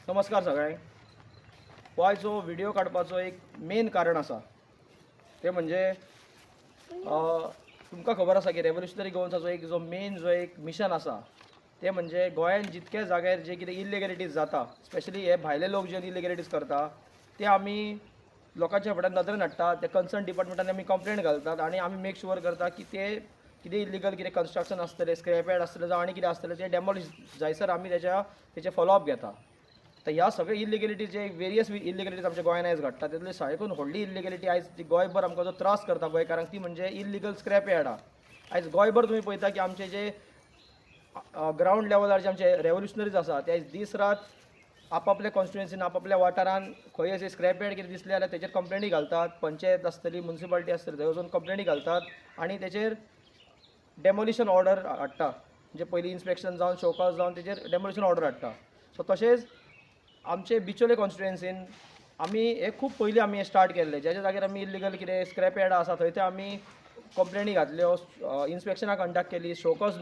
नमस्कार सगळ्यांक. हो आयचो व्हिडिओ काडपाचो एक मेन कारण आसा, तें म्हणजे तुमकां खबर आसा की रेवोल्युशनरी गोवन्साचो एक जो मेन जो एक मिशन आसा, तें म्हणजे गोंयान जितक्या जाग्यार जे कितें इलिगॅलिटीज जाता, स्पेशली हे भायले लोक जे इलिगॅलिटीज करता, ते आमी लोकांच्या फुड्यान नदरेन हाडटा. ते कन्सर्न डिपार्टमेंटान आमी कंप्लेंट घालतात आनी आमी मेक शुअर करता की ते कितें इलिगल कितें कन्स्ट्रक्शन आसतलें, स्क्रॅप यार्ड आसतलें जावं आनी कितें आसतलें, तें डेमोलिश जायसर आमी तेचें फॉलोअप घेता. तर ह्या सगळे इलिगॅलिटी, जे वेरियस इलिगॅलिटीज आमच्या गोंयान आयज घडटा, तितली सगळ्याकून व्हडली इलिगॅलिटी आयज ती गोंयभर आमकां जो त्रास करता गोंयकारांक, ती म्हणजे इलिगल स्क्रॅप यार्डां. आयज गोंयभर तुमी पळयता की आमचे जे ग्रावंड लेवलार जे आमचे रेवोल्युशनरीज आसा, ते आयज दीस रात आपापल्या कॉन्स्टिट्युएन्सीन, आपापल्या वाठारान खंय अशें स्क्रॅप यार्ड कितें दिसलें जाल्यार तेचेर कंप्लेनी घालतात. पंचायत आसतली, मुन्सिपालिटी आसतली, थंय वचून कंप्लेनी घालतात आनी तेचेर डेमोलिशन ऑर्डर हाडटा. म्हणजे पयलीं इन्स्पेक्शन जावन, शोकॉज जावन तेचेर डेमोलिशन ऑर्डर हाडटा. सो तशेंच आमचे बिचोले कॉन्स्टिट्युएन्सीन आमी हे खूब पयलीं आमी हें स्टार्ट केल्लें. ज्या ज्या जाग्यार आमी इल्लिगल कितें स्क्रॅप यार्डां आसा, थंय ते आमी कंप्लेनी घातल्यो, इन्स्पेक्शनां कंडक्ट केली, शोकॉज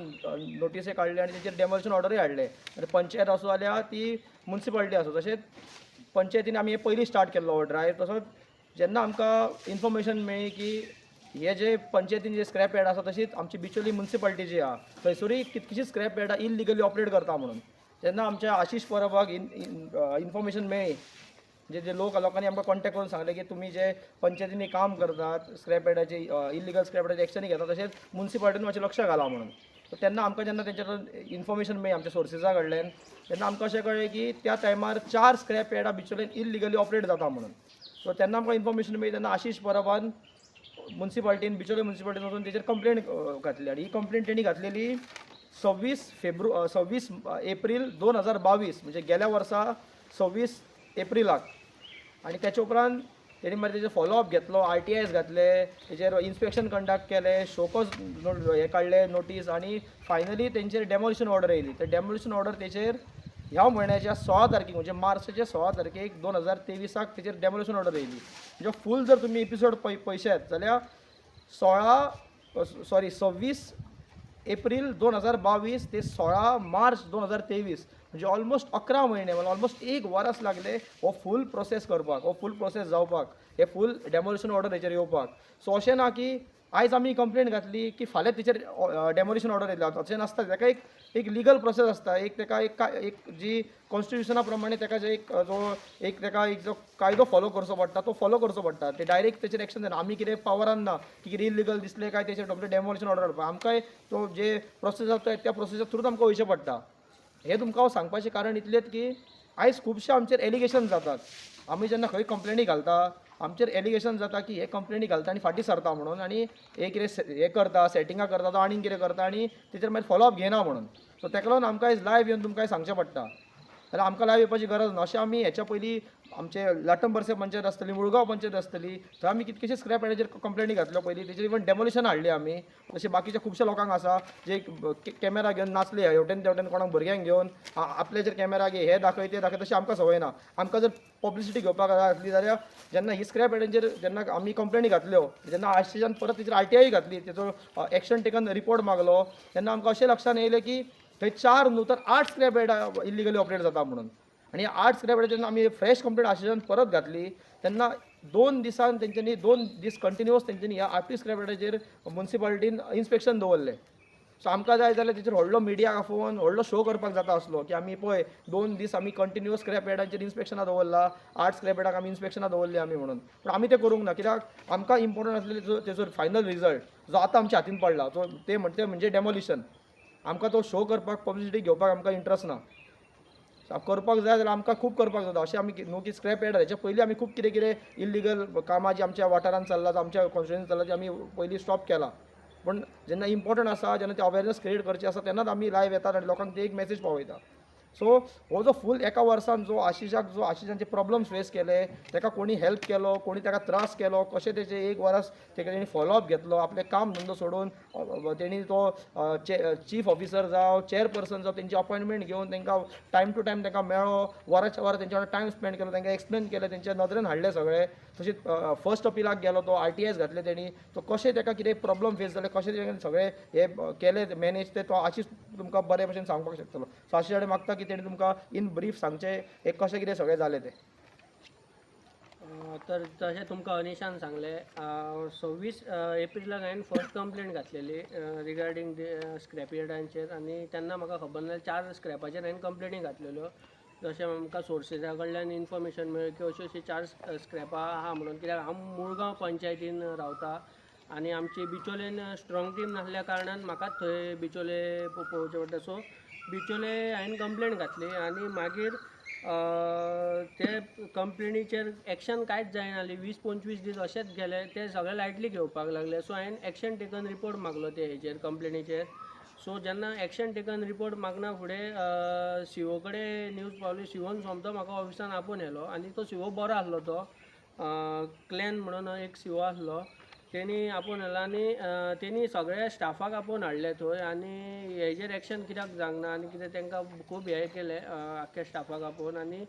नोटिसी काडल्यो आनी तेचेर डेमोलिशन ऑर्डरूय हाडले. आनी पंचायत आसूं जाल्यार ती मुन्सिपालिटी आसूं, तशेंच पंचायतीन आमी हे पयलीं स्टार्ट केल्लो हो ड्रायव. तसोच जेन्ना आमकां इन्फॉर्मेशन मेळ्ळी की हे जे पंचायतीन जे स्क्रॅप यार्ड आसा, तशीच आमची बिचोली मुन्सिपालिटी जी आहा, थंयसरूय कितकीशीच स्क्रॅप यार्डां इलिगली ऑपरेट करता म्हणून तेन्ना आमच्या आशिश परबाक इन्फॉर्मेशन मेळ्ळी. म्हणजे जे लोक लोकांनी आमकां कॉन्टेक्ट करून सांगलें की तुमी जे पंचायतींनी काम करतात, स्क्रॅप यार्डाचे, इलिगल स्क्रॅप यार्डाचे एक्शनी घेतात, तशेंच मुन्सिपालिटीन मातशें लक्ष घाला म्हणून. सो तेन्ना आमकां जेन्ना तेंच्या कडल्यान इन्फॉर्मेशन मेळ्ळी आमच्या सोर्सिसा कडल्यान, तेन्ना आमकां अशें कळ्ळें की त्या टायमार चार स्क्रॅप यार्डां बिचोलेन इलिगली ऑपरेट जाता म्हणून. सो तेन्ना आमकां इन्फॉर्मेशन मेळ्ळी, तेन्ना आशिश परबान मुन्सिपालिटीन, बिचोले मुन्सिपालिटीन वचून तेचेर कंप्लेन घातली. आनी ही कंप्लेन तेणी घातलेली 26 एप्रील 2022, म्हणजे गेल्या वर्सा 26 एप्रिलाक. आनी त्याच्या उपरांत तेणी मागीर तेजेर फॉलोअप घेतलो, आरटीआयज घातले, तेजेर इन्स्पेक्शन कंडक्ट केलें, शोकॉज हे काडले नोटीस आनी फायनली तेंचेर डेमोलिशन ऑर्डर येयली. तर डेमोलिशन ऑर्डर तेचेर ह्या म्हयन्याच्या 16 तारखेक, म्हणजे मार्चाच्या 16 तारखेक 2023 ताक तेचेर डेमोलिशन ऑर्डर येयली. म्हणजे फूल जर तुमी एपिसोड पळयशात जाल्यार सोळा सॉरी 26 एप्रील 2022 ते 16 मार्च 2023, म्हणजे ऑलमोस्ट 11 म्हयने, म्हणजे ऑलमोस्ट एक वरस लागले हो फूल प्रोसेस करपाक, हो फूल प्रोसेस जावपाक, हे फूल डेमोलिशन ऑर्डर हेचेर येवपाक. सो अशें ना की आयज आमी कंप्लेन घातली की फाल्यां तेचेर डेमोलिशन ऑर्डर येतली, अशें नासता. ताका एक एक लिगल प्रोसेस आसता, एक ताका एक एक जी कॉन्स्टिट्युशना प्रमाणे ताका जे एक जो एक ताका एक जो कायदो फॉलो करचो पडटा, तो फॉलो करचो पडटा. ते डायरेक्ट तेचेर एक्शन जायना. आमी कितें पावरान ना की कितें इलिगल दिसलें काय तेचेर डॉक्टर डेमोलिशन ऑर्डर हाडपाक. आमकांय तो जे प्रोसेस आसता, त्या प्रोसेसा थ्रूच आमकां वयचें पडटा. हें तुमकां हांव सांगपाचें कारण इतलेंच की आयज खुबशे आमचेर एलिगेशन जातात. आमी जेन्ना खंय कंप्लेनी घालता, आमचेर एलिगेशन जाता की हे कंप्लेनी घालता आनी फाटीं सरता म्हणून, आनी हे कितें हे करता, सेटिंगां करता, तो आनीक कितें करता आनी तेचेर मागीर फॉलोअप घेयना म्हणून. सो ताका लागून आमकां आयज लायव्ह येवन तुमकां सांगचें पडटा. जाल्यार आमकां लायव्ह येवपाची गरज ना. अशें आमी हेच्या पयलीं आमचे लाटंबरसे पंचायत आसतली, मुळगांव पंचायत आसतली, थंय आमी कितकेशे स्क्रॅप यार्डाचेर कंप्लेनी घातल्यो पयलीं, तेचेर इवन डेमोलिशन हाडली आमी. तशें बाकीच्या खुबश्या लोकांक आसा जे कॅमेरा घेवन नाचले हेवटेन तेवटेन, कोणाक भुरग्यांक घेवन आपल्याचेर कॅमेरा घे, हे दाखय, ते दाखय, तशें आमकां संवय ना. आमकां जर पब्लिसिटी घेवपाक जाय आसली जाल्यार जेन्ना ही स्क्रॅप यार्डांचेर जेन्ना आमी कंप्लेनी घातल्यो, जेन्ना आशिशान परत तेचेर आरटीआय घातली, तेचो एक्शन टेकन रिपोर्ट मागलो, तेन्ना आमकां अशें लक्षांत येयलें की थंय चार न्हू तर आठ स्क्रॅप यार्डां इलिगली ऑपरेट जाता म्हणून. आनी आठ स्क्रॅप यार्डाचेर जेन्ना आमी फ्रेश कंप्लेंट आशिशान परत घातली, तेन्ना 2 दिसान तेंच्यांनी, 2 दीस कंटिन्युअस तेंच्यांनी ह्या आठूय स्क्रॅप यार्डाचेर मुन्सिपालिटीन इन्स्पेक्शन दवरलें. सो आमकां जाय जाल्यार तेचेर व्हडलो मिडियाक आफोवन व्हडलो शो करपाक जाता आसलो की आमी पळय 2 दीस आमी कंटिन्युअस स्क्रॅप यार्डांचेर इन्स्पेक्शनां दवरला, आठ स्क्रॅप यार्डाक आमी इन्स्पेक्शनां दवरली आमी म्हणून. पूण आमी तें करूंक ना, कित्याक आमकां इम्पॉर्टंट आसलें तेजो फायनल रिजल्ट जो आतां आमच्या हातीन पडला, जो ते म्हणते म्हणजे डेमोलिशन. आमकां तो शो करपाक, पब्लिसिटी घेवपाक आमकां इंट्रस्ट ना. करपाक जाय जाल्यार आमकां खूब करपाक जाता. अशें आमी न्हू की स्क्रॅप यार्ड, हेच्या पयलीं आमी खूब कितें कितें इल्लिगल कामां जीं आमच्या वाठारांत चल्लां, आमच्या कॉन्स्टिट्युएन्सीन चल्लां, ती आमी पयलीं स्टॉप केलां. पूण जेन्ना इम्पॉर्टंट आसा, जेन्ना ते अवेरनस क्रिएट करची आसा, तेन्नाच आमी लायव्ह येतात आनी लोकांक ती एक मॅसेज पावयता. सो हो जो फूल एका वर्सान जो आशिशाक, जो आशिशान जे प्रॉब्लम्स फेस केले, ताका कोणी हेल्प केलो, कोणी ताका त्रास केलो, कशें तेचे एक वरस तेका तेणी फॉलोअप घेतलो, आपलें काम धंदो सोडून तेणी तो चीफ ऑफिसर जावं, चेअरपर्सन जावं, तेंची अपॉयंटमेंट घेवन तांकां टायम टू टायम तांकां मेळ्ळो, वराच्या वरां तेंच्या वांगडा टायम स्पेंड केलो, तांकां एक्सप्लेन केलें, तेंच्या नदरेन हाडलें सगळें. तशेंच फर्स्ट अपिलाक गेलो तो, आरटीआयज घातले तेणी, तो कशें ताका कितें प्रॉब्लम फेस जाले, कशें तेणें सगळें हे केलें मॅनेज, ते तो आशिश तुमकां बरे भशेन सांगपाक शकतलो. सो आशिश कडेन मागता की की तेणी तुमकां इन ब्रीफ सांगचें हें कशें कितें सगळें जालें तें. तर तशें तुमकां अनिशान सांगलें, 26 एप्रिलाक हांवें फर्स्ट कंप्लेन घातलेली रिगार्डींग स्क्रॅप यार्डांचेर आनी तेन्ना म्हाका खबर ना 4 स्क्रॅपाचेर हांवें कंप्लेनी घातलेल्यो. जशें आमकां सोर्सेसा कडल्यान इन्फॉर्मेशन मेळ्ळी की अश्यो अश्यो 4 स्क्रॅपां आहा म्हणून, कित्याक हांव मुळगांव पंचायतीन रावता आनी आमची बिचोलेन स्ट्रॉंग टीम नासल्या कारणान म्हाकाच थंय बिचोले पळोवचें पडटा. सो बिचोले हांवें कंप्लेन घातली आनी मागीर ते कंप्लेनीचेर एक्शन कांयच जायना जाली. 20-25 दीस अशेंच गेले, ते सगळे लायटली घेवपाक लागले. सो हांवें एक्शन टेकन रिपोर्ट मागलो ते हेजेर कंप्लेनीचेर. सो जेन्ना एक्शन टेकन रिपोर्ट मागना फुडें सीओ कडेन न्यूज पावली. सीओन सोमतो म्हाका ऑफिसान आपोवन येयलो आनी तो सीओ बरो आसलो, तो क्लॅन म्हणून एक सीओ आसलो, तेणी आपोवन येयलो आनी तेणी सगळ्या स्टाफाक आपोवन हाडले थंय आनी हेजेर एक्शन कित्याक जावंक ना आनी कितें तांकां खूब हें केलें आख्ख्या स्टाफाक आपोवन. आनी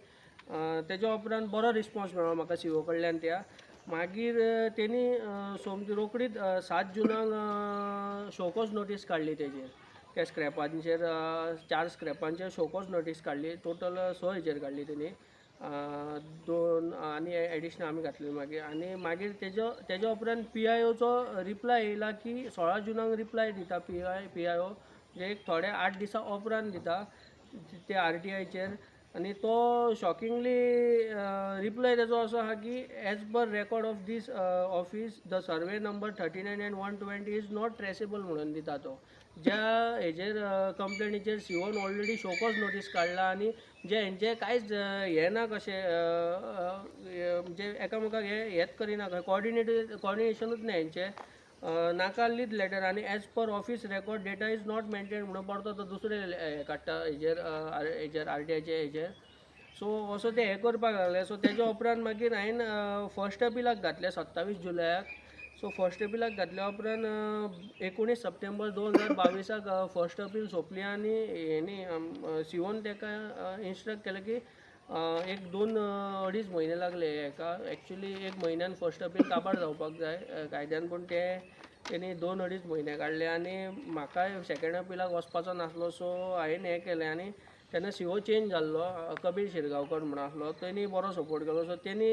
तेज्या उपरांत बरो रिस्पोन्स मेळ्ळो म्हाका सीओ कडल्यान त्या. मागीर तेणी सोमती रोखडीच 7 जुनाक शोकोज नोटीस काडली तेजेर, त्या स्क्रॅपांचेर 4 स्क्रॅपांचेर शोकोज नोटीस काडली. टोटल 6 हेजेर काडली तेणी, 2 आनी एडिशनल आमी घातली मागीर. आनी मागीर तेज्या उपरांत पी.आय.ओचो रिप्लाय येयला की 16 जुनाक रिप्लाय दिता पी.आय.ओ, म्हणजे एक थोडे 8 दिसां उपरांत दिता ते आर.टी.आयचेर. आनी तो शॉकिंगली रिप्लाय तेजो असो आहा की as per record of this office the survey number 39 and 120 is not traceable म्हणून दिता तो. ज्या हेजेर कंप्लेनीचेर सीओन ऑलरेडी शोकोज नोटीस काडला आनी जे हेंचे कांयच हें ना, कशें म्हणजे एकामेकाक हेंच करिना, कोऑर्डिनेशनूच ना हेंचें, नाकाल्लीच लेटर. आनी as per office record data is not maintain म्हणून परतो तो दुसरे हें काडटा हेजेर हेजेर आर.टी.आयचे हेजेर. सो असो ते हें करपाक लागले. सो तेज्या उपरांत मागीर हांवें फर्स्ट अपिलाक घातलें 27 जुलयाक. सो फर्स्ट अपिलाक घातल्या उपरांत 19 सप्टेंबर 2022 फर्स्ट अपील सोंपली आनी हेणी सीओन ताका इन्स्ट्रक्ट केलें की एक 2-2.5 म्हयने लागले हेका. एक्चुली 1 म्हयन्यान फर्स्ट अपील काबार जावपाक जाय कायद्यान, पूण ते तेणी 2-2.5 म्हयने काडले आनी म्हाकाय सेकेंड अपिलाक वचपाचो नासलो. सो हांवें हें केलें आनी तेन्ना सीओ चेंज जाल्लो, कबीर शिरगांवकर म्हणून आसलो, तेणी बरो सपोर्ट केलो. सो तेणी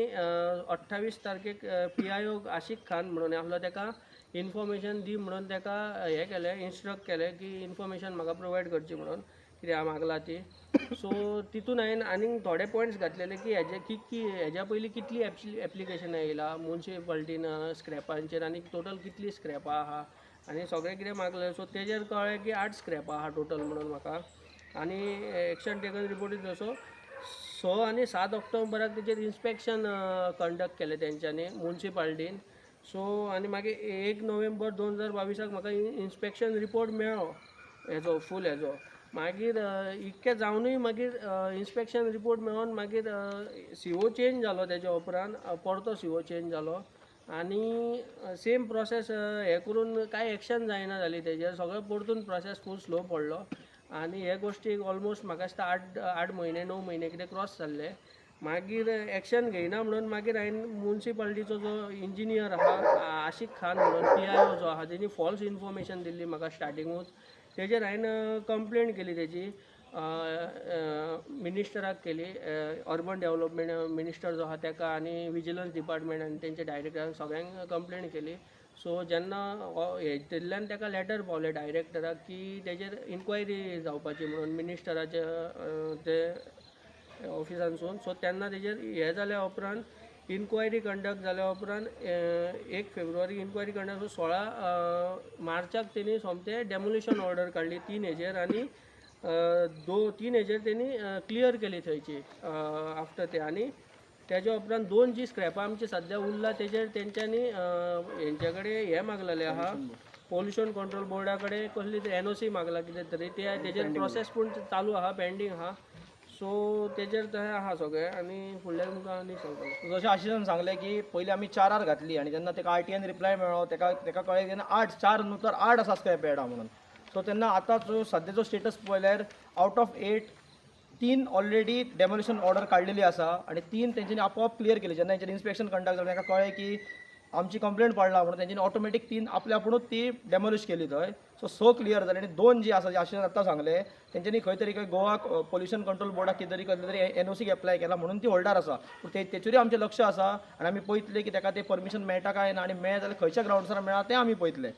28 तारखेक पी.आय.ओ आशिक खान म्हणून आसलो तेका इन्फॉर्मेशन दी म्हणून तेका हें केलें, इन्स्ट्रक्ट केलें की इन्फॉर्मेशन म्हाका प्रोवायड करची म्हणून, कितें मागला ती. सो तितून हांवें आनीक थोडे पॉयंट्स घातलेले की हेजे की हेज्या पयलीं कितली एप्लिकेशनां येयला मुन्सिपाल्टीन स्क्रॅपांचेर आनी टोटल कितली स्क्रॅपां आहा आनी सगळें कितें मागलें. सो तेजेर कळ्ळें की 8 स्क्रॅपां आहा टोटल म्हणून म्हाका. आनी एक्शन टेकन रिपोर्ट जसो 6 आनी 7 ऑक्टोबराक तेजेर इन्स्पेक्शन कंडक्ट केलें तेंच्यांनी मुन्सिपाल्टीन. सो आनी मागीर 1 नोव्हेंबर 2022 म्हाका इन्स्पेक्शन रिपोर्ट मेळ्ळो हेजो फूल हेजो. मागीर इतकें जावनूय मागीर इन्स्पेक्शन रिपोर्ट मेळोन मागीर सीओ चेंज जालो तेज्या उपरांत, परतो सीओ चेंज जालो आनी सेम प्रोसेस हें करून कांय एक्शन जायना जाली तेजेर, सगळें परतून प्रोसेस फूल स्लो पडलो. आनी हे गोश्टीक ऑलमोस्ट म्हाका दिसता 8 म्हयने 9 म्हयने कितें क्रॉस जाल्ले. मागीर एक्शन घेयना म्हणून मागीर हांवें मुन्सिपाल्टीचो जो इंजिनियर आहा आशिक खान म्हणून पी.आय.ओ जो आहा, तेणी फॉल्स इन्फॉर्मेशन दिल्ली म्हाका स्टार्टिंगूच, तेजेर हांवें कंप्लेन केली तेजी मिनिस्टराक केली, अर्बन डेवलपमेंट मिनिस्टर जो आहा तेका आनी विजिलन्स डिपार्टमेंट आनी तेंच्या डायरेक्टराक सगळ्यांक कंप्लेन केली. सो जेन्ना हेतूंतल्यान ताका लेटर पावलें डायरेक्टराक की तेजेर इन्क्वायरी जावपाची म्हणून मिनिस्टराच्या ते ऑफिसांसून. सो तेन्ना तेजेर हें जाल्या उपरांत इन्क्वायरी कंडक्ट जाल्या उपरांत 1 फेब्रुवारी इन्क्वायरी कंडक्ट, 16 मार्चाक तेणी सोमतें डेमोलिशन ऑर्डर काडली 3 हेजेर आनी 2-3 हेजेर तेणी क्लियर केली थंयची आफ्टर ते. आनी तेज्या उपरांत 2 जी स्क्रॅपां आमची सद्या उरला तेजेर तेंच्यांनी हेंचे कडेन हें मागलेलें आहा, पोल्युशन कंट्रोल बोर्डा कडेन कसली तरी एन.ओ.सी मागला कितें तरी, ते तेजेर प्रोसेस पूण चालू आहा, पेंडींग आहा. सो तेजेर तशें आहा सगळें आनी फुडलें तुमकां आनी सांगतलो. जशें आशिशान सांगलें की पयलीं आमी 4 घातली आनी जेन्ना तेका आर.टी.आयन रिप्लाय मेळ्ळो तेका कळ्ळें तेन्ना 8 4 न्हू तर 8 आसा स्क्रॅप यार्डां म्हणून. सो तेन्ना आतां जो सद्याचो स्टेटस पळयल्यार out of 8 3 already demolition order काडलेली आसा आनी 3 तेंच्यांनी आपोआप क्लियर केली. जेन्ना तेंच्यांनी इन्स्पेक्शन कंडक्ट जालें तांकां कळ्ळें की आमची कंप्लेंट पडला म्हणून तेंच्यांनी ऑटोमॅटीक 3 आपल्या आपुणूच ती डेमोलिश केली थंय. सो स क्लियर जाले आनी दोन जी आसा, जे आशिन आतां सांगले, तेंच्यांनी खंय तरी खंय गोवा पोल्युशन कंट्रोल बोर्डाक कितें तरी कसले तरी एनओसीक एप्लाय केला म्हणून ती होल्डार आसा. पूण तेचेरूय आमचें लक्ष आसा आनी आमी पळयतले की ताका ते परमिशन मेळटा काय ना, आनी मेळ्ळें जाल्यार खंयच्या ग्रावंड्सार मेळ्ळा तें आमी पळयतले.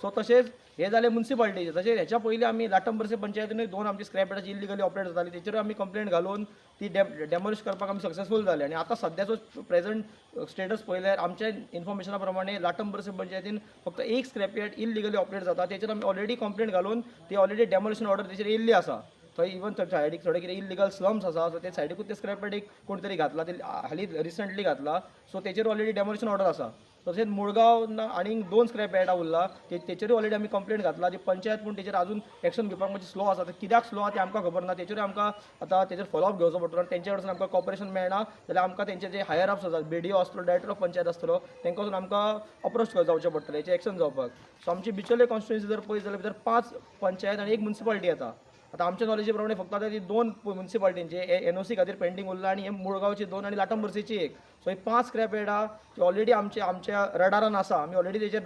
सो तशेंच हे जाले मुन्सिपालिटीचे. तशेंच हेच्या पयलीं आमी लाटंबरसे पंचायतीनूय दोन आमची स्क्रॅप यार्डाची इल्लिगली ऑपरेट जाताली, तेचेरूय आमी कंप्लेंट घालून ती डेमोलिश करपाक आमी सक्सेसफूल जाले. आनी आतां सद्याचो प्रेझेंट स्टेटस पळयल्यार आमच्या इन्फॉर्मेशना प्रमाणे लाटंबरसे पंचायतीन फक्त एक स्क्रॅप यार्ड इल्लिगली ऑपरेट जाता, तेचेर आमी ऑलरेडी कंप्लेंट घालून ती ऑलरेडी डेमोलिशन ऑर्डर तेचेर येयल्ली आसा. थंय इवन थंय सायडीक थोडे कितें इल्लिगल स्लम्स आसा, सो ते सायडीकूच ते स्क्रॅप यार्डीक कोण तरी घातला, ते हालींच रिसंटली घातला, सो तेचेर ऑलरेडी डेमोलिशन ऑर्डर आसा. तशेंच मुळगांव ना आनीक दोन स्क्रॅप यार्डां उरला, तेचेरूय ऑलरेडी आमी कंप्लेंट घातला. ती पंचायत पूण तेचेर अजून एक्शन घेवपाक मातशी स्लो आसा, ते कित्याक स्लो आसा तें आमकां खबर ना. तेचेरूय आमकां आतां तेचेर फॉलोअप घेवचो पडटलो आनी तेंच्या कडसून आमकां कॉपरेशन मेळना जाल्यार आमकां तेंचे जे हायर अप्स आसात, बीडीओ आसतलो, डायरेक्टर ऑफ पंचायत आसतलो, तेंकां वचून आमकां अप्रोच जावचें पडटलें हेचें एक्शन जावपाक. सो आमची बिचोले कॉन्स्टिट्युएन्सी जर पळयत जाल्यार भितर 5 पंचायत आनी 1 मुन्सिपालिटी येता. आतां आमच्या नॉलेजी प्रमाणे फक्त आतां ती 2 मुन्सिपालिटींचे एनओसी खातीर पेंडींग उरला आनी हे मुळगांवची 2 आनी लाटंबरसेची 1. सो ही 5 स्क्रॅप यार्डां ती ऑलरेडी आमच्या रडारान आसा, आमी ऑलरेडी तेचेर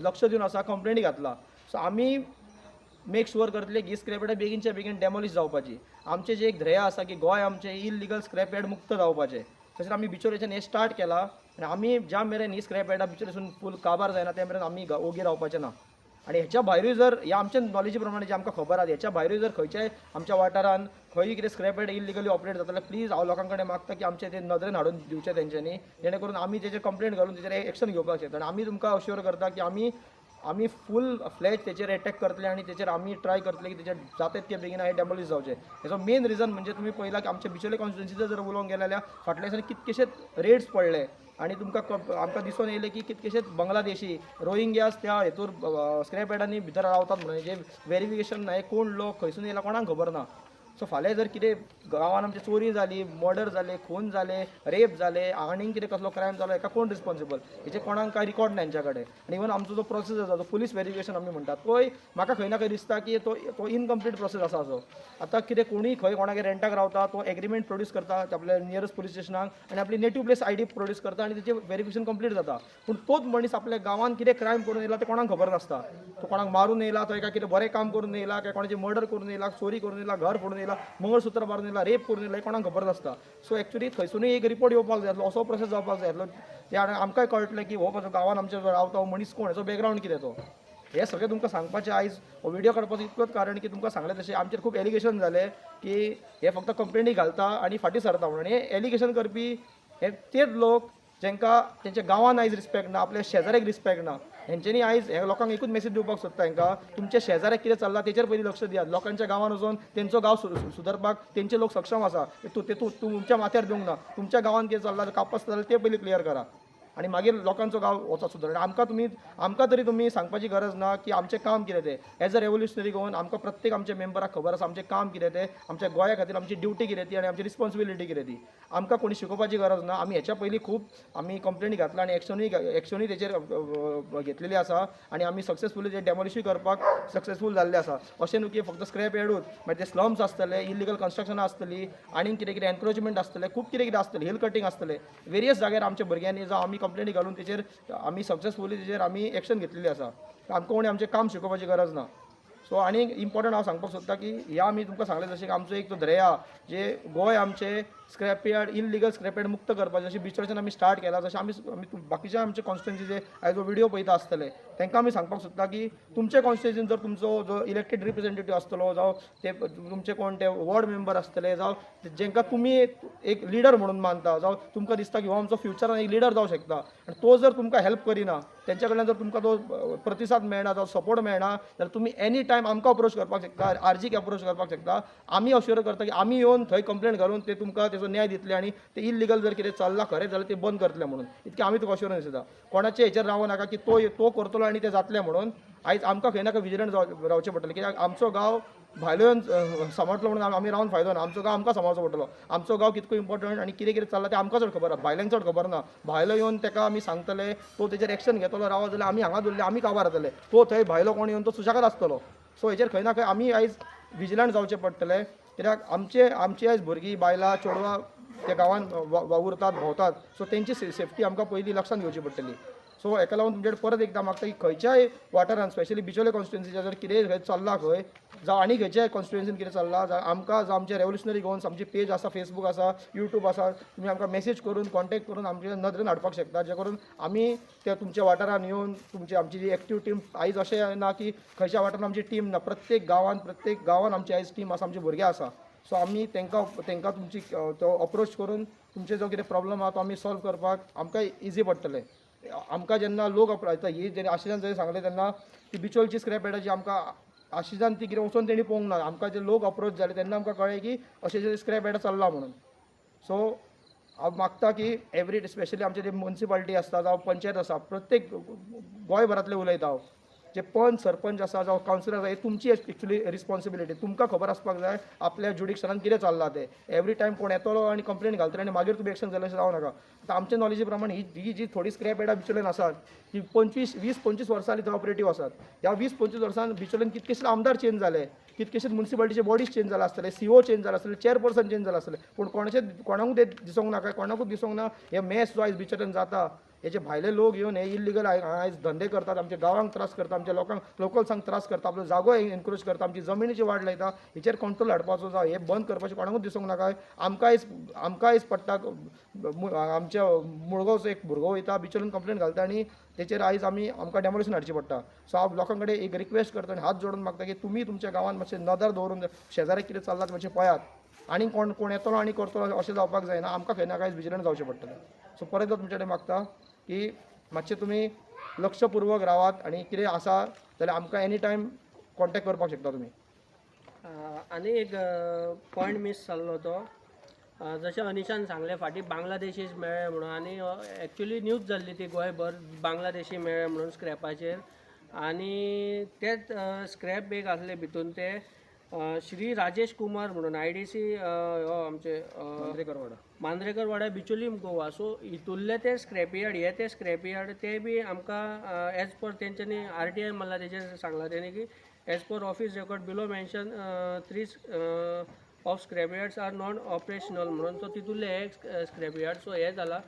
लक्ष दिवन आसा, कंप्लेनी घातला. सो आमी मेक शुअर करतले की स्क्रॅप यार्डां बेगीनच्या बेगीन डेमोलिश जावपाची. आमचें जें एक ध्येय आसा की गोंय आमचें इल्लिगल स्क्रॅप यार्ड मुक्त जावपाचें. तशेंच आमी बिचोलेच्यान हें स्टार्ट केलां आनी आमी ज्या मेरेन ही स्क्रॅप यार्डां बिचोलेसून फूल काबार जायना त्या मेरेन आमी ओगी रावपाचें ना. आनी हेच्या भायरूय जर ह्या आमच्या नॉलेजी प्रमाणे जें आमकां खबर आसा, हेच्या भायरूय जर खंयच्याय आमच्या वाठारान खंय कितें स्क्रॅप यार्ड इल्लिगली ऑपरेट जाता जाल्यार प्लीज हांव लोकां कडेन मागता की आमचें तें नदरेन हाडून दिवचें तेंच्यांनी, जेणे करून आमी तेचेर कंप्लेंट घालून तेचेर एक्शन घेवपाक शकता. आनी आमी तुमकां अश्योर करता की आमी फूल फ्लॅज तेचेर एटॅक करतले आनी तेचेर आमी ट्राय करतले की तेचेर जाता तितके बेगीन हें डेमोलिश जावचें. हेचो मेन रिजन म्हणजे तुमी पळयला की आमच्या बिचोले कॉन्स्टिट्युएन्सीचें जर उलोवंक गेले जाल्यार फाटल्या दिसांनी कितकेशेच रेड्स पडले आनी तुमकां आमकां दिसून येयलें की कितकेशेच बांगलादेशी रोहिंग्यास त्या हेतूर स्क्रॅप यार्डांनी भितर रावतात म्हणून जे वेरिफिकेशन ना, हे कोण लोक खंयसून येयला कोणाक खबर ना. सो फाल्यां जर कितें गांवान आमची चोरी जाली, मर्डर जाले, खून जाले, रेप जाले, आनीक कितें कसलो क्रायम जालो, हेका कोण रिस्पॉन्सिबल, हेचें कोणाक कांय रिकॉर्ड ना हेंच्या कडेन. आनी इवन आमचो जो प्रोसेस आसा, जो पुलीस वेरिफिकेशन आमी म्हणटात, तोय म्हाका खंय ना खंय दिसता की तो इनकम्प्लीट प्रोसेस आसा. असो आतां कितें कोणूय खंय कोणागेर रेंटाक रावता तो एग्रीमेंट प्रोड्यूस करता आपल्या नियरस्ट पुलीस स्टेशनाक आनी आपली नेटीव प्लेस आयडी प्रोड्यूस करता आनी तेचें वेरिफिकेशन कंप्लीट जाता. पूण तोच मनीस आपल्या गांवान कितें क्रायम करून येयला तें कोणाक खबर नासता. तो कोणाक मारून येयला, तो एका कितें बरें काम करून येयला, काय कोणाचें मर्डर करून येयला, चोरी करून येयला, घर फोडून येयला, मंगळसूत्र मारून येयला, रेप करून येयला, कोणाक खबर नासता. सो एक्चुली थंयसुनूय एक रिपोर्ट येवपाक जाय आसलो, असो प्रोसेस जावपाक जाय आसलो. ते आनी आमकांय कळटलें की हो कसो गांवान आमच्या जो रावता हो मनीस कोण, हेचो बॅकग्रावंड कितें तो. हें सगळें तुमकां सांगपाचें आयज हो व्हिडियो काडपाचो इतलोच कारण की तुमकां सांगलें तशें आमचेर खूब एलिगेशन जालें की हे फक्त कंप्लेनी घालता आनी फाटीं सरता म्हणून. हे एलिगेशन करपी हे तेच लोक जेंकां तेंच्या गांवान आयज रिस्पेक्ट ना, आपल्या शेजाऱ्याक रिस्पेक्ट ना. हेंच्यांनी आयज हे लोकांक एकूच मेसेज दिवपाक सोदता, हेंकां तुमच्या शेजाऱ्याक कितें चल्लां तेचेर पयलीं लक्ष दियात. लोकांच्या गांवान वचून तेंचो गांव सुदारपाक तेंचे लोक सक्षम आसा, ते तुमच्या माथ्यार दिवंक ना. तुमच्या गांवान कितें चल्लां, कापास जाल्यार ते पयलीं क्लियर करा आनी मागीर लोकांचो गांव वचो सुदार. आनी आमकां तरी तुमी सांगपाची गरज ना की आमचें काम कितें तें. एज अ रेवोल्युशनरी गोवन आमकां प्रत्येक आमच्या मेंबराक खबर आसा आमचें काम कितें तें, आमच्या गोंया खातीर आमची ड्युटी कितें ती आनी आमची रिस्पॉन्सिबिलिटी कितें ती. आमकां कोणी शिकोवपाची गरज ना. आमी हेच्या पयलीं खूब आमी कंप्लेनी घातला आनी एक्शनूय तेचेर घेतलेली आसा आनी आमी सक्सेसफुली ते डेमोलिशूय करपाक सक्सेसफूल जाल्ले आसा. अशें न्हू की फक्त स्क्रॅप यार्डूच, मागीर ते स्लम्स आसतले, इलिगल कन्स्ट्रक्शन आसतली, आनी कितें कितें एनक्रोचमेंट आसतलें, खूब कितें कितें आसतलें, हिल कटींग आसतलें. वेरियस जाग्यार आमच्या भुरग्यांनी जावं आमी कंप्लेनी घालून तेचेर आमी सक्सेसफुली तेचेर आमी एक्शन घेतलेली आसा. आमकां कोणी आमचें काम शिकोवपाची गरज ना. सो आनी इम्पॉर्टंट हांव सांगपाक सोदता की ह्या आमी तुमकां सांगलें जशें की आमचो एक तो ध्येय जे गोंय आमचें scrap yard illegal scrap yard मुक्त करपाचें, जशें बिचोलेच्यान आमी स्टार्ट केला, जशें आमी बाकीच्या आमचे कॉन्स्टिट्युएन्सी जे आयज व्हिडियो पळयता आसतले तांकां आमी सांगपाक सोदता की तुमचे कॉन्स्टिट्युएन्सीन जर तुमचो जो इलेक्टेड रिप्रेझेंटेटिव्ह आसतलो, जावं ते तुमचे कोण ते वॉर्ड मेंबर आसतले, जावं जेंकां तुमी एक लिडर म्हणून मानता, जावं तुमकां दिसता की हो आमचो फ्युचरान एक लिडर जावं शकता, आनी तो जर तुमकां हेल्प करिना, तेंच्या कडल्यान जर तुमकां तो प्रतिसाद मेळना, जावं सपोर्ट मेळना, जाल्यार तुमी एनी टायम आमकां अप्रोच करपाक शकता, आरजीक अप्रोच करपाक शकता. आमी अश्योर करता की आमी येवन थंय कंप्लेंट घालून ते तुमकां तेचो न्याय दितले आनी ते इल्लिगल जर कितें चल्लां खरें जाल्यार ते बंद करतले म्हणून. इतकें आमी तुका अश्योरन्स दिता. कोणाचे हेचेर रावो नाका की तो करतलो आनी ते जातलें म्हणून. आयज आमकां खंय ना खंय विजिलंट रावचें पडटलें, कित्याक आमचो गांव भायलो येवन सांबाळटलो म्हणून आमी रावन फायदो ना. आमचो गांव आमकां सांबाळचो पडटलो. आमचो गांव कितको इम्पॉर्टंट आनी कितें कितें चल्लां तें आमकां चड खबर आसा, भायल्यांक चड खबर ना. भायलो येवन तेका आमी सांगतले, तो तेचेर एक्शन घेतलो रावत जाल्यार आमी हांगा दवरले, आमी काबार जातले. तो थंय भायलो कोण येवन तो सुशेगाद आसतलो. सो हेचेर खंय ना खंय आमी आयज विजिलंट जावचें पडटलें, कित्याक आमची आयज भुरगीं, बायलां, चेडवां त्या गांवांत वावुरतात, भोंवतात. सो तेंची सेफ्टी आमकां पयलीं लक्षांत घेवची पडटली. सो हेका लागून तुमचे कडेन परत एकदां मागता की खंयच्याय वाठारान स्पेशली बिचोले कॉन्स्टिट्युएन्सीच्या जर कितेंय खंय चल्लां खंय जावं आनी खंयच्याय कॉन्स्टिट्युएन्सीन कितें चल्लां जावं आमकां जावं आमचे रेवोल्युशनरी गोवन्स आमची पेज आसा, फेसबूक आसा, यूट्यूब आसा, तुमी आमकां मॅसेज करून कॉन्टेक्ट करून आमच्या नदरेन हाडपाक शकता, जे करून आमी त्या तुमच्या वाठारान येवन तुमची आमची जी एक्टीव टीम आयज अशें ना की खंयच्या वाठारान आमची टीम ना, प्रत्येक गांवान आमची आयज टीम आसा, आमचे भुरगे आसा. सो आमी तेंकां तुमची तो अप्रोच करून तुमचे जो कितें प्रॉब्लम आहा तो आमी सॉल्व करपाक आमकां इजी पडटलें. आमकां जेन्ना लोक आतां ही जेन्ना आशिजान जंय सांगलें तेन्ना ती बिचोलची स्क्रॅप यार्डाची आमकां आशिजान ती कितें वचोन तेणी पळोवंक ना, आमकां जे लोक अप्रोच जाले तेन्ना आमकां कळ्ळें की अशें जे स्क्रॅप यार्ड चल्लां म्हणून. सो हांव मागता की एवरी स्पेशली आमचे जे मुन्सिपालिटी आसता जावं पंचायत आसा, प्रत्येक गोंयभरांतले उलयता हांव, जे पंच सरपंच आसा जावं कावन्सिलर आसा, ही तुमची एक्चुली रिस्पॉन्सिबिलिटी, तुमकां खबर आसपाक जाय आपल्या जुडिक्शनान कितें चल्लां तें. एवरी टायम कोण येतलो आनी कंप्लेन घालतले आनी मागीर तुमी एक्शन जालें अशें जावं नाका. आतां आमच्या नॉलेजी प्रमाण ही जी थोडी स्क्रॅप यार्डां बिचोलेन आसात ती 25-20-25 वर्सां जालीं थंय ऑपरेटीव आसात. ह्या 20-25 वर्सान बिचोलेन कितकेशे आमदार चेंज जाले, कितकेशेच मुन्सिपालिटीचे बॉडीज चेंज जाला आसतले, सीओ चेंज जाला आसतले, चेअरपर्सन चेंज जाला आसतले, पूण कोणाकूच ते दिसोंक ना, काय कोणाकूच दिसोंक ना हे मॅस जो आयज बिचोलेन जाता हेचे भायले लोक येवन हे इल्लिगल आयज धंदे करतात, आमच्या गांवांक त्रास करता, आमच्या लोकांक लोकल्सांक त्रास करता, आपलो जागो एनक्रोच करता, आमची जमिनीची वाड लायता. हेचेर कंट्रोल हाडपाचो जावं हे बंद करपाचें कोणाकूच दिसूंक नाका. आमकां आयज पडटा, आमच्या मुळगांवचो एक भुरगो वयता बिचोलीन कंप्लेन घालता आनी तेचेर आयज आमकां डेमोलिशन हाडची पडटा. सो हांव लोकां कडेन एक रिक्वेस्ट करता आनी हात जोडून मागता की तुमी तुमच्या गांवांत मातशें नदर दवरून शेजाऱ्याक कितें चल्लां तें मातशें पळयात आनी कोण कोण येतलो आनी करतलो अशें जावपाक जायना, आमकां खंय ना कांय विजिलंट जावचें पडटलें. सो परत एकदां तुमचे कडेन मागता की मातशें तुमी लक्षपूर्वक रावात आनी कितें आसा जाल्यार आमकां एनी टायम कॉन्टेक्ट करपाक शकता तुमी. आनी एक पॉयंट मीस जाल्लो तो जशें अनिशान सांगलें फाटीं बांगलादेशीज मेळ्ळे म्हणून, आनी एक्चुली न्यूज जाल्ली ती गोंयभर बांगलादेशी मेळ्ळे म्हणून स्क्रॅपाचेर, आनी तेच स्क्रॅप एक आसले भितून ते श्री राजेश कुमार म्हणून IDC हो आमचे मांद्रेकर वाडा बिचोलीम गोवा. सो हितूंतले ते स्क्रॅप यार्ड, हे ते स्क्रॅप यार्ड ते बी आमकां एज पर तेंच्यांनी RTI मारला तेजेर सांगला तेणी की as per office record below mention 3 of scrap yards are non operational म्हणून. सो तितूंतले हे स्क्रॅप यार्ड. सो हे जाला.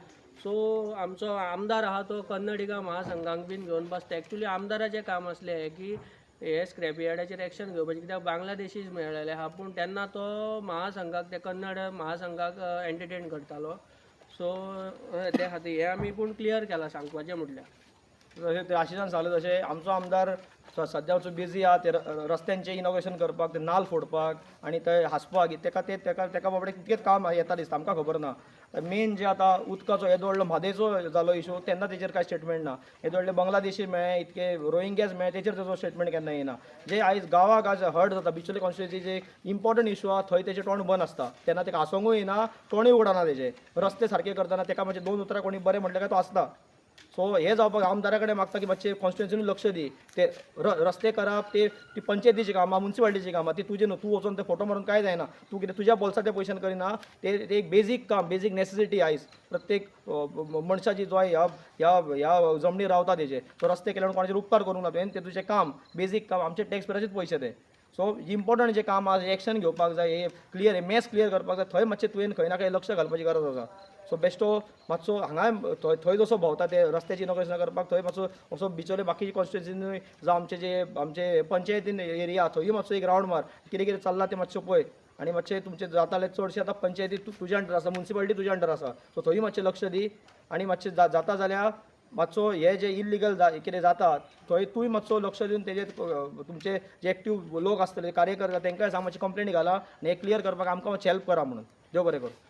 सो आमचो आमदार आहा तो कन्नडिगा महासंघाक बीन घेवन बसता. एक्चुली आमदाराचें काम आसलें हें की हे स्क्रॅप यार्डाचेर एक्शन घेवपाचें, कित्याक बांगलादेशीच मेळ्ळेले आहा, पूण तेन्ना तो महासंघाक ते कन्नड महासंघाक एंटरटेन करतालो. सो ते खातीर हें आमी पूण क्लियर केलां सांगपाचें म्हटल्यार. जशें ते आशिशान सांगलें तशें आमचो आमदार सद्या मातसो बिजी आहा ते रस्त्यांचें इनॉग्रेशन करपाक, ते नाल फोडपाक आनी ते हांसपाक, तेका ते तेका तेका बाबडे तितकेंच काम येता दिसता, आमकां खबर ना. मेन जे आतां उदकाचो येदो व्हडलो म्हादयचो जालो इशू तेन्ना तेजेर कांय स्टेटमेंट ना, येदो व्हडले बांगलादेशी मेळ्ळे, इतके रोहिंग्याज मेळ्ळे, तेजेर तेजो स्टेटमेंट केन्ना येना. जे आयज गांवाक आज हर्ट जाता बिचोले कॉन्स्टिट्युएन्सी जे इम्पॉर्टंट इशू आहा थंय तेजें तोंड बंद आसता, तेन्ना तेका हांसोंकूय येना, तोंडूय उगडना तेजें, रस्ते सारके करतना तेका मातशें दोन उतरां कोणी बरें म्हटलें काय तो आसता. सो हे जावपाक आमदारा कडेन मागता की मातशें कॉन्स्टिट्युएन्सीन लक्ष दी, ते रस्ते करप ते ती पंचायतीची कामां, मुन्सिपालिटीची कामां, ती तुजें न्हू, तूं वचोन ते फोटो मारून कांय जायना, तूं कितें तुज्या बोल्साच्या पयशान करिना, ते एक बेजीक काम, बेजीक नेसेसिटी आयज प्रत्येक मनशाची जो ह्या ह्या ह्या जमनीर रावता तेजे, सो रस्ते केले म्हणून कोणाचेर उपकार करूंक ना तुवें, ते तुजें काम, बेजीक काम, आमचे टॅक्स पेयराचेच पयशे ते. सो इम्पॉर्टंट जें काम आहा एक्शन घेवपाक जाय, हे क्लियर हे मॅस क्लियर करपाक जाय, थंय मातशें तुवें खंय ना खंय लक्ष घालपाची गरज आसा. सो बेश्टो मातसो हांगाय थंय थंय जसो भोंवता ते रस्त्याची इनॉग्रेशन करपाक थंय मातसो असो बिचोले बाकीचे कॉन्स्टिट्युएन्सीनूय जावं आमचे जे आमचे पंचायतीन एरिया थंयूय मातसो एक रावंड मार, कितें कितें चल्लां तें मातशें पळय आनी मातशें तुमचें जातालें चडशें आतां पंचायती तुज्या अंडर आसा, मुन्सिपालिटी तुज्या अंडर आसा, सो थंयूय मातशें लक्ष दी आनी मातशें जाता जाल्यार मातसो हे जे इल्लिगल कितें जाता थंय तूंय मातसो लक्ष दिवन तेजेर तुमचे जे एक्टीव लोक आसतले कार्यकर्ते तेंकांय सांग मातशें कंप्लेन घाला आनी हें क्लियर करपाक आमकां मातशें हेल्प करा म्हणून. देव बरें करूं.